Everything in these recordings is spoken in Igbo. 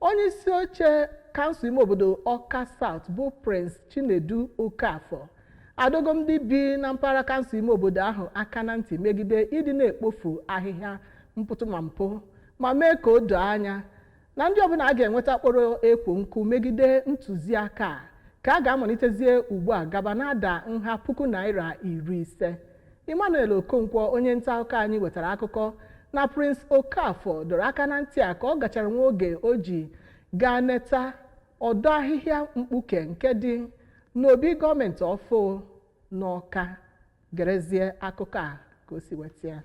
Onye isi oche kansụl ime obodo Ọka South bụ Prince Chinedu Okafor adọgo ndị bi na mpaghara kansụl ime obodo ahụ aka na ntị megide ịdị na-ekpofu ahịhịa mpụtụ ma mpụ, ma mee ka o doo anya na ndị ọbụla a ga-enweta kpọrọ ekwo nkụ megide ntụziaka a ka a ga-amalitezie ugbu a gaba na-ada nha ₦50,000. Emmanuel Okonkwo, onye nta akụkọ anyị, wetara akụkọ na Prince Okafor dọrọ aka na ntị a ka ọ gachara nwa oge o ji gaa neta ọdọ ahịhịa mkpuke nke dị n'obi gọọmenti ọfụ n'Ọka. Gerezie akụkọ a ka o si weta ya.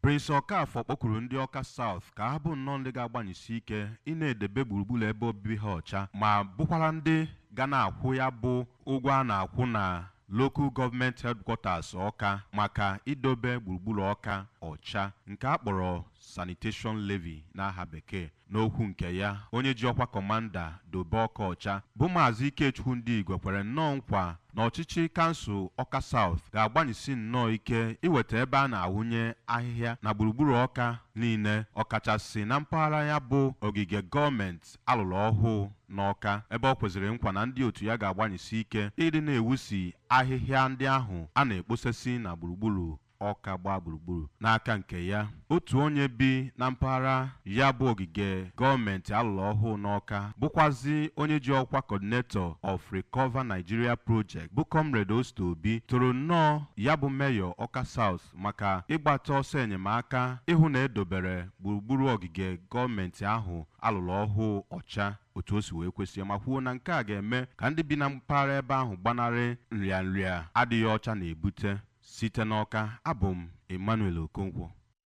Prince Okafor kpọkuru ndị Ọka South ka ha bụ nnọọ ndị ga-agbanyesi ike ị na-edebe gburugburu ebe obibi ha ọcha, ma bụkwara ndị ga na-akwụ ya bụ ụgwọ a na-akwụ na Local Government Headquarters Ọka maka idobe gburugburu Ọka ọcha, nke a kpọrọ sanitation levy n'aha bekee. N'okwu nke ya, onye ji ọkwa commander dobe Ọka ọcha bụ Maazị Ikechukwu Ndị Igwe kwere nnọọ nkwa na ọchịchị kansụl Ọka South ga-agbanyesi nnọọ ike iweta ebe a na-awụnye ahịhịa na gburugburu Ọka niile, ọkachasị na mpaghara ya bụ ogige gọọmenti alụrụ ọhụụ n'Ọka, ebe ọ kwezịrị nkwa na ndị otu ya ga-agbanyesi ike ịdị na-ewusi ahịhịa ndị ahụ a na-ekposasị na gburugburu Ọka gbaa gburugburu. N'aka nke ya, otu onye bi na mpaghara ya bụ ogige gọọmenti alụrụ ọhụụ n'Ọka, bụkwazi onye ji ọkwa coordinator of Recover Nigeria Project, bụ Comrade Osto Obi, toro nnọọ ya bụ meyọ Ọka South maka ịgbata ọsọ enyemaka ịhụ na edobere gburugburu ogige gọọmenti ahụ alụrụ ọhụụ ọcha otu o si wee kwesị, ma kwuo na nke a ga-eme ka ndị bi na mpaghara ebe ahụ gbanarị nrịanrịa adịghị ọcha na-ebute. Site n'Ọka, abụ m Emmanuel Okonkwo.